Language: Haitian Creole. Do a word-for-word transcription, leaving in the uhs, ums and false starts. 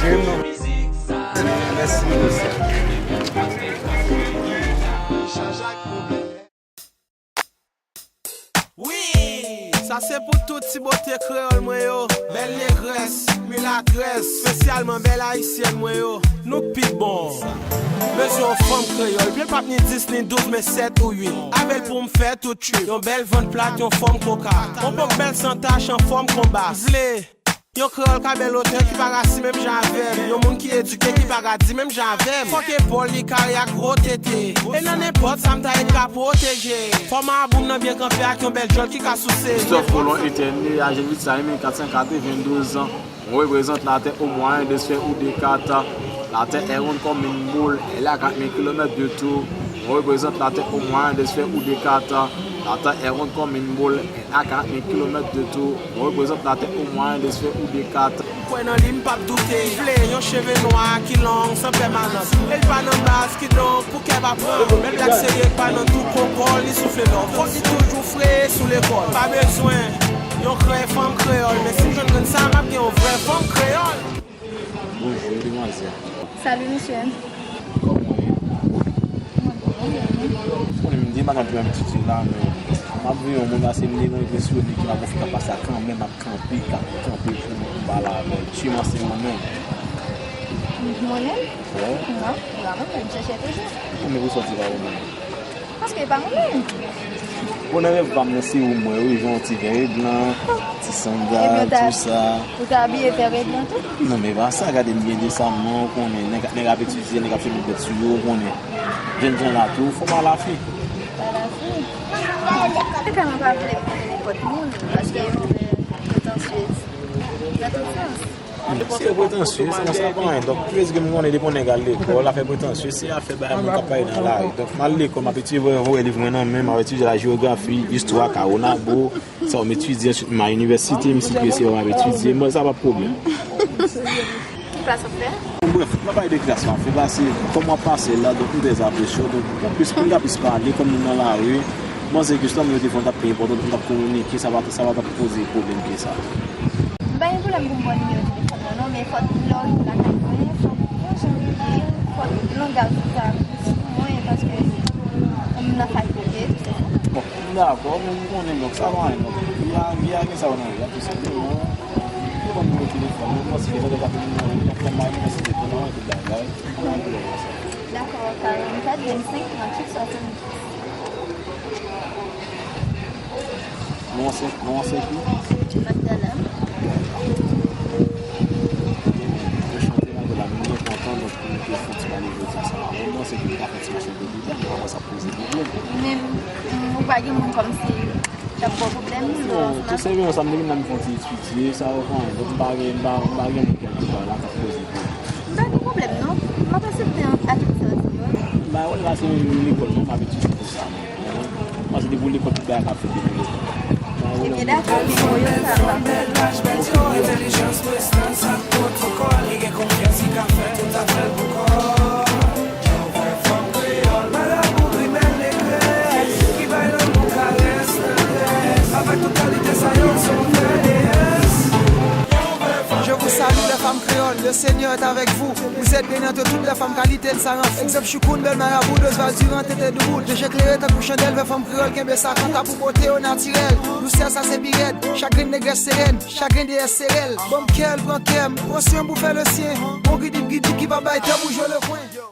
Mèsi, mèsi. Wi! Sa se pou tout ti bote kreyòl mwen yo, bèl negrès, milatrès, espesyalman bèl ayisyèn mwen yo. Nou pi bon. Bezwen yon fanm kreyòl, byen p ap ni dis ni douz, men sèt ou uit. Avè l pou m fè tout trip. Yon bèl vant plat, yon fòm koka. Yon pòp bèl san tach, an fòm konba. Vle yon kreyòl ka bèl otè ki pa rasi menm jan avè m. Yon moun ki edike ki pa radi menm jan avè m. Fòk epòl li kare ak gwo tete. E nan nenpòt sa m ta ye ka pwoteje. Fò marabou m nan byen kanpe ak yon bèl djòl ki ka souse. Christophe Colomb est né à Gentilly, Saï, mille quatre cent quatre-vingt-douze. On représente la Terre au moyen de sphère ou de carte. La Terre est ronde comme une boule, elle a quatre mille kilomètres de tour. On représente la Terre au moyen de sphère ou de carte. La Terre est ronde comme une boule, elle a quatre mille kilomètres de tour. On représente la Terre au moyen de sphère ou de carte. M kwè nan li, m p ap doute. Vle yon cheve nwa ki long san pèmanans. E l pa nan baz, kidonk pou kè pa pran. Bèl blak serye k pa nan tou kokòl, li soufle lò. Fòk li toujou fre sou lekòl. Pa bezwen yon krè fanm kreyòl, men si m jwenn grenn sa, m ap gen yon vrè fanm kreyòl. Bonjou, demwazèl. Salut, monsieur. Kòman w ye? Mwen byen, mwen byen. Ou konnen m gen bagay pou m etidye la, men m ap veye yon moun la, se m gen yon enpresyone ki pa konfyans pase a kanmenm, m ap kanpe, k ap kanpe pou m pale avè l. Siman se mwen menm. Mwen menm? Wi. Non, se pa mwen menm, m chèche toujou. Ou konnen pou sòti pa ou menm. Paske e pa mwen menm. Bon, nan rèv pa m nan, se ou m wè, wi, jan w ti gen rèd lan, ti sandal, tou sa. Ou te abiye fè rèd lan tou? Non, men pa sa, gade m byen desanman, ou konnen, nèg, nèg ap etidye, nèg ap fè bèt sou yo, ou konnen. Jènjan la tou, fò pa lafe. Pa lafe. Antoulèka, mwen pa vle pran nenpòt moun, paske yo vle pretansyez. Nan tout sans. Se pretansye, se konsa pa anyen. Donk, pi rezime m konnen depi yon nèg al lekòl, afè pretansye, se afè bay moun k ap pale nan lari. Donk, m al lekòl, m ap etidye, voye, voye liv mwen nan men, m ap etidye lajewografi, istwa, Kawonabo, sa yo m etidye, answit m al inivèsite, m sikrese yo m ap etidye, bon, sa pa pwoblèm. Ki klas w ap fè? Bon, brèf, m pa pale de klas m ap fè, pase, kòm w ap pase la, donk, m trè apresye w, donk, pou plis, pou n ka plis pale, kòm nou nan lari, m panse ke si lòm yo te fè yon t ap pi enpòtan, pou n t ap kominike, sa pa, sa pa t ap poze pwoblèm ke sa. M pa gen pwoblèm pou m ba w nimewo telefòn mwen non, men fòk lè w rive lakay mwen, fòk yon jan de, fòk langaj ou ta plis pou mwen, paske kòm m nan fakilte, tout sa. Bon, m dakò, men m konnen, donk, sa pa anyen, donk, m lage a, gen sa w nan la, tou senpleman, ou ban m nimewo telefòn mwen, m panse ke lè w ta vin mwen, m ap fè m al inivèsite tou, m ap tout bagay, m ap tout bagay sa. Dakò, karannkat, vennsenk, tranntuit, swasanndis. Non, se, non, se ki? Matjana. Mwen chante la, de la, mwen byen kontan, donk, pou nou te fè ti pale jodi a sa. Mwen panse ke nou ka fè ti mache de bida, mwen panse ap poze pwoblèm. Men, mm, ou pa gen moun kòmsi k ap ba w pwoblèm, non, tou senpleman, sa m te gen nan m fè yon ti etidye, sa yo fè anyen. Donk, m pa gen, m pa, m pa gen moun kèlkeswa la k ap poze pwoblèm. M pa gen pwoblèm, non. M ap aksepte an, ak sa w di yo. Ba, wè, la, se menm lekòl, non, m ap etidye pou sa. Mwen se depi lekòl tout bagay k ap fèt depi lekòl. Ebyen, dakò, men mwen yo sa va. Je vous salue, les femmes créoles, le Seigneur est avec vous. Vous êtes bénies entre toutes les femmes, qualité de sa race. Exemple, Choukoun, Belle Marabout, Oswald Durand, Tete Doubout. Je j'éclairé tankou chandèl, vè fanm kreyòl, kenbe sa kanta pou bote yo natirèl. Lousè sa se pi rèd, chagren negrès se rèn, chagren deyès se rèl. Ban m kè l, pran kè m, pran swen pou fè le sien. Bon gidip gidip ki pa bay tan pou jwe le kwen.